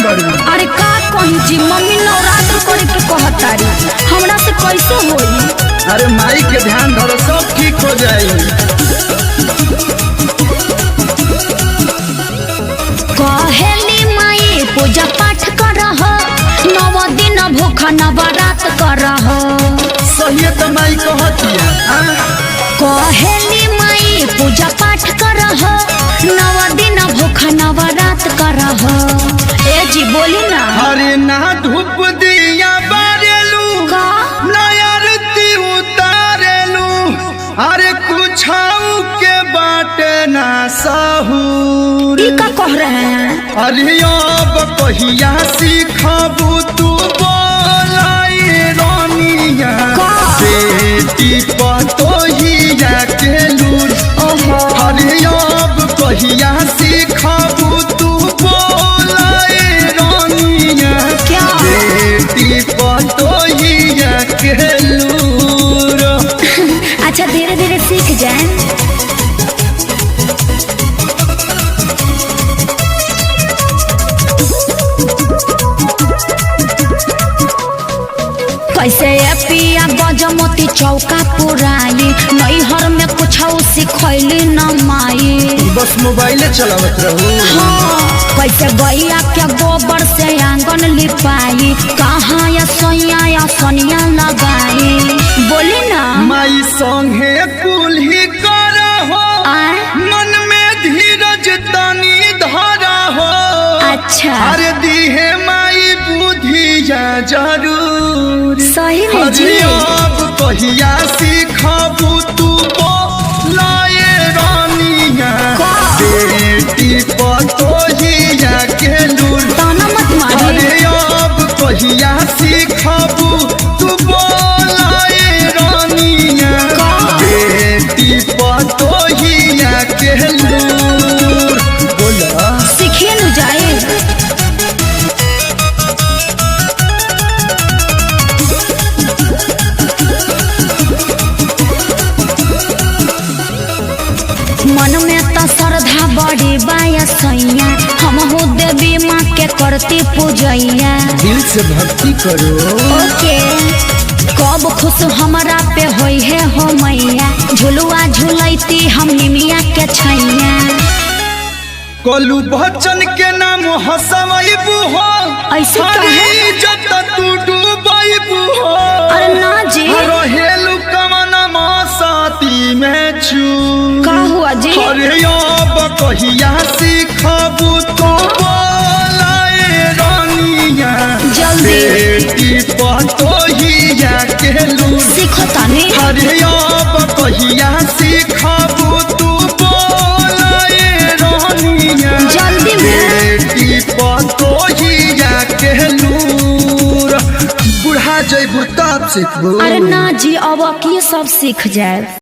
बारू? अरे का कही जी, मम्मी नवरात्र करे के कहतारी, हमरा से कैसे होई? अरे माई के ध्यान धरो, सब ठीक हो जाई। कहेली माई पूजा पाठ करह, नव दिन भूख नवरात करह। सही तो माई कहतिया आ? कहेली माई पूजा पाठ करह, नव दिन भूख नवरात करह। ए जी बोली ना। अरे ना धूप दिया बारेलू, का? ना आरती उतारेलू, अरे कुछ के बाटे ना सहूर। ई का कह रहे हैं? अरे अब कहिया सीखबू तू बोलाई रानिया, का? बेटी पतोहिया के लूर। ओहो। अरे अब कहिया सीखबू तू बोलाई रानिया, क्या? बेटी पतोहिया के लूर। अच्छा धीरे धीरे सीख जाए। कैसे ए पिया गजमती चौका पुराई, नैहर में कुछ सिखैली न माई। बस मोबाइले चलावत रहू। हाँ, कैसे गैया के गोबर से आंगन लिपाई, कहाँ या सोया या सोनिया लगाई, बोली ना। माई संगे कुल्ही करहो, आय? मन में धीरज तनी धरा हो। अच्छा। अरे दीहे माई बुधिया जरूर। सही में जी। अरे अब कहिया सीखबू तू बोलाए रानिया, का? बेटी पतोहिया के लूर। ताना मत मारी। अरे अब कहिया सीखबू तू बोलाए रानिया, का? बेटी पतोहिया के लूर। बोला। सीखिए नु जाए। मन में त श्रद्धा बड़ी बाया सैया, हमहू देवी माँ के करती पूजैया। दिल से भक्ति करो। ओके, कब खुश हमरा पे होई है हो मैया, झुलुआ झुलैती हम निमिया के छैया। कोलू बच्चन के नाम हसवैबू हो। ऐसे काहे? अरे इज्जत तू डूबैबू हो। अरे ना जी। रहेलू कवन साथी में छू। का हुआ जी? अरे अब कहिया सीखबू तू बोलाए रानिया, जल्दी। बेटी पतोहिया के लूर। सीखो तानी। अरे अब कहिया सीखबू तू बोलाए रानिया, जल्दी में। बेटी पतोहिया के लूर। बुढ़ा जैबू तब सीखबू। अरे ना जी, अब ये सब सीख जाए।